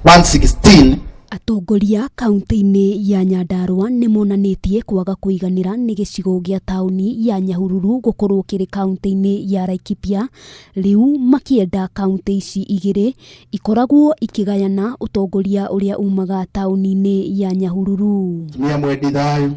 116. Atongoria kaunti-inĩ ya Nyandarua nĩ monanĩtie kwaga kũiganĩra nĩ gĩcigo gĩa taũni ya Nyahururu gũkorwo kĩrĩ kaunti-inĩ ya Laikipia, rĩu makĩenda kaunti ici igĩrĩ ikoragwo ikĩgayana ũtongoria ũrĩa umaga taũni-inĩ ya Nyahururu. Tumia mwendi thayũ.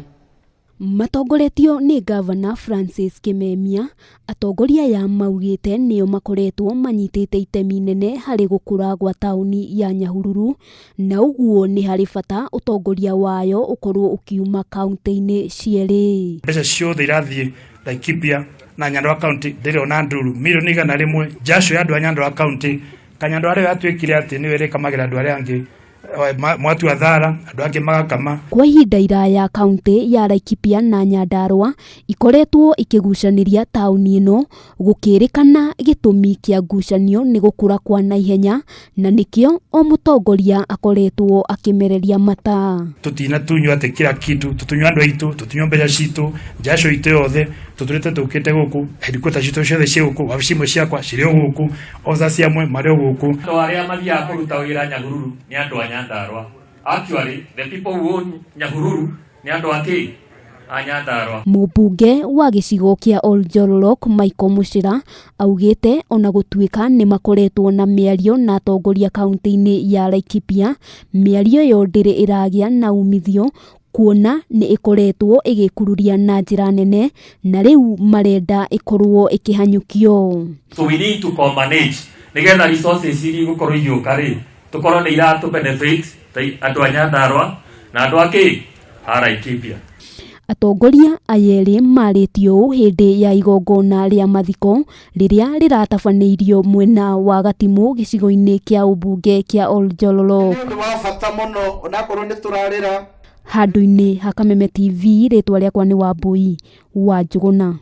Matongoretio nĩ Ngavana Francis Kimemia, atongoria aya maugĩte nĩo makoretwo manyitĩte itemi inene harĩ gũkũra gwa taũni ya Nyahururu, na ũguo nĩ harĩ bata ũtongoria wayo ũkorwo ũkiuma kaunti-inĩ cierĩ. Mbeca ciothe irathiĩ Laikipia na Nyandarua County ndĩrĩ ona nduru milioni 100 njaco ya andũ a Nyandarua County. Kanyandarua rĩo yatuĩkire atĩ nĩyo ĩrĩkamagĩra andũ arĩa angĩ mwatua thara andũ angĩ magakama. Kwa ihinda iraya kaunti ya Laikipia na Nyandarua ikoretwo ikĩgucanĩria taũni ĩno, gũkĩrĩkana gĩtũmi kĩa ngucanio nĩ gũkũra kwa naihenya na nĩkĩo o mũtongoria akoretwo akĩmereria mata. Tũtinatunywo atĩ kila kitu, tũtunywo andũ aitũ, tũtunywo mbeca citũ, njaco itũ yothe tũtũrĩte tũkĩte gũkũ, headquarter citũ ciothe ciĩ gũkũ, wabici imwe ciakwa cirĩ o gũkũ, officers amwe marĩ o gũkũ. Andũ arĩa mathiaga kũruta wĩra Nyahururu nĩ andũ a Nyandarua. Actually, the people who own Nyahururu nĩ andũ a kĩ? A Nyandarua. Mũmbunge wa gĩcigo kĩa Oljolorok Michael Muchira augĩte ona gũtuĩka nĩ makoretwo na mĩario na atongoria kaunti-inĩ ya Laikipia, mĩario ĩyo ndĩrĩ ĩragĩa na umithio kuona nĩ ĩkoretwo ĩgĩkururia na njĩra nene na rĩu marenda ĩkorwo ĩkĩhanyũkio. So we need to co-manage nĩgetha resources iria igũkorwo igĩũka rĩ, tũkorwo nĩ iratũ benefit ta andũ a Nyandarua na andũ a kĩ? A Laikipia. Atongoria aya erĩ marĩtie ũũ hĩndĩ ya igongona rĩa mathiko rĩrĩa rĩratabanĩirio mwena wa Gatimũ gĩcigo-inĩ kĩa ũmbunge kĩa Oljolorok. Nĩ ũndũ wa bata mũno onakorwo nĩ tũrarĩra. Handũ-inĩ ha Kameme TV, rĩtwa rĩakwa nĩ Wambui wa Njũgũna.